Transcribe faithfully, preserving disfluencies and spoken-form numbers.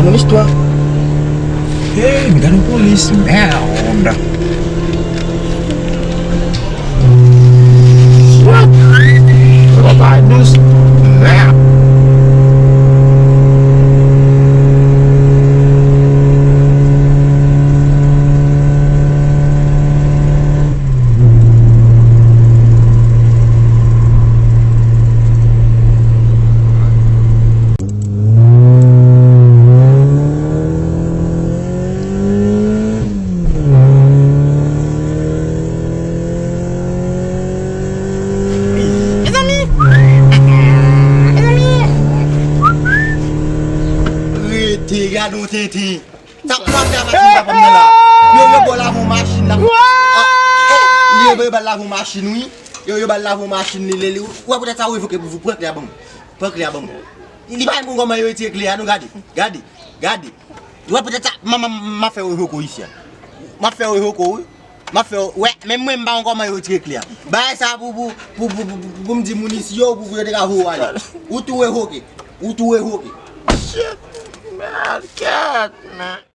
Yon istwa. Hey, m gade yon polis. Mèd. What? Papa dous. Mèd. Mezanmi! Mezanmi! Rete, gade yon tenten. Sa p ap fè machin pa pran nan la. Yo, yo ba w lave yon machin la. Ah, eh, yo, yo ba l lave yon machin, wi. Yo, yo ba l lave yon machin, li, li, li. Ou wè poutèt sa, ou revoke pou vou. Pran kle a ban m. Pran kle a ban m. Li pa menm konn kòman yo retire kle a, non, gade. Gade. Gade. Ou wè poutèt sa, m, m, m, m ap fè yo revoke w isi a. M ap fè yo revoke w, wi. M ap fè yo, wè, menm mwen, m pa konn kòman yo retire kle a. Bagay sa pou, pou, pou m di moun isi yo, pou, pou yo te ka voye w ale. Ou tou revoke. Ou tou revoke. Shit, man, God, man.